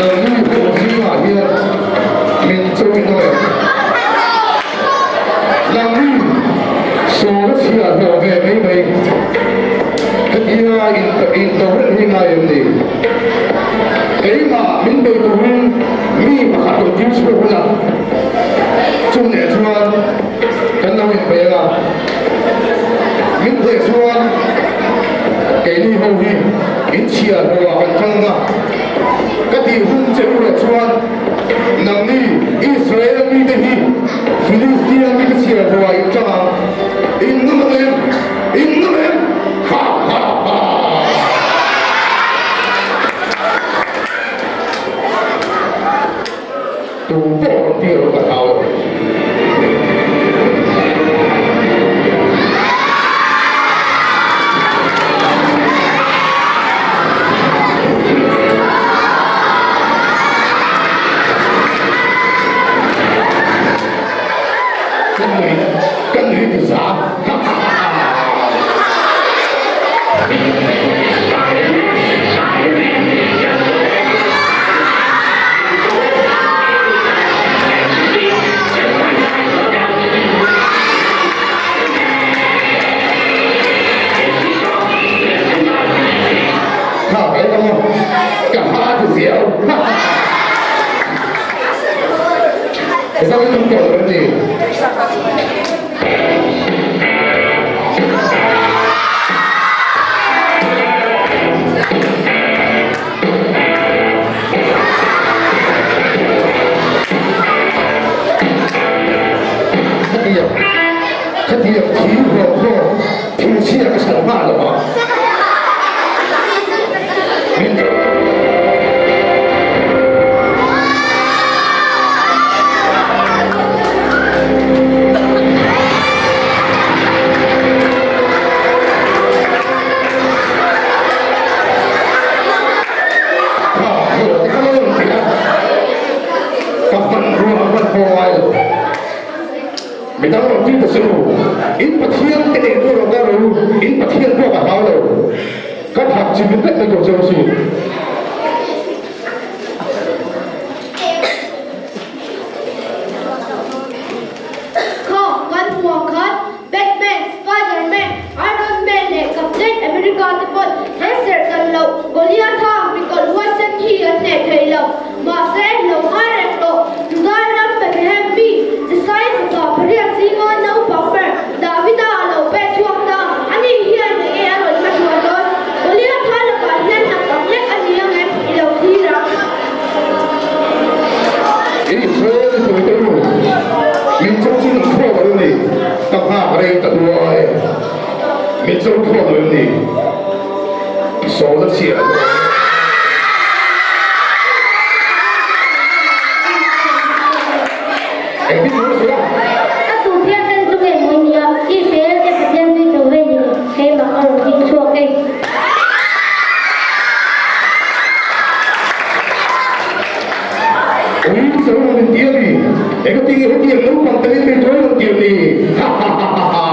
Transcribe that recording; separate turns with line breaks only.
Nangni ho zingah hian min chawi nawh em? Nangni sawla chhia hlawh ve mai mai hetia in to reng hi ngai em ni? Keimah min bei turin mi pakhat rawn dil chhuak hun a, chung leh chuan kan lo inpeih ang a, min hneh chuan keini ho hi in chhia hlawhah kan tang a, ka tih hun che u leh chuan nangni Israel mite hi Filistia mite chhia hlawhah in tang ang, in ngam ang em? In ngam em? Ha ha ha! Tu pawh rawn tir rawh ka hlau lo. Kan nui kan nui ti za. Ha ha ha ha. Kha kai ka maw ka ha ti ziau ha ha ha. Ka tum tawh lo em ni? Khatiang khatiang thi hlawm hlawm thil chhia ka chhan nghal lo a. Min Ka hmanrua a hman pawh ngai lo. Mi dang rawn ti ta che u. In Pathian te nen pawh rawn kal rawh u. In Pathian pawh ka hlau lo. Ka thak chim vek mai tur che u si.
Kha kan hmuh ang khan Batman, Spiderman, Iron Man leh Captain America te pawn he serh dan loh Goliatha mikawlh huaisen hi an hneh thei lo. Mahse, lo ngai reng rawh, Juda ram Bethlehem mi Jesai fapa pariat zinga naupang ber Davida a lo peh chhuak ta, ani hian eng nge a rawn hmachhuah dawn? Goliatha lakah hian hnam ang lek a ni ang em? I lo thlir ang.
Israel mipui te u, min cho chu nang thlawh lo ni, ka nghak rei ta duai e, min cho thlawh lo em ni? Sawl a chhiah lo. Engtin maw a sawi a?
A tu phiangsen chu nge mawi nia, Israel te Pathian nui cho ve ni lo, keimah a rawn ding chhuak e.
Ui cho rawn inti a ni, engati nge hetiang naupang telin mei tuai rawn tir ni? Ha ha ha ha ha!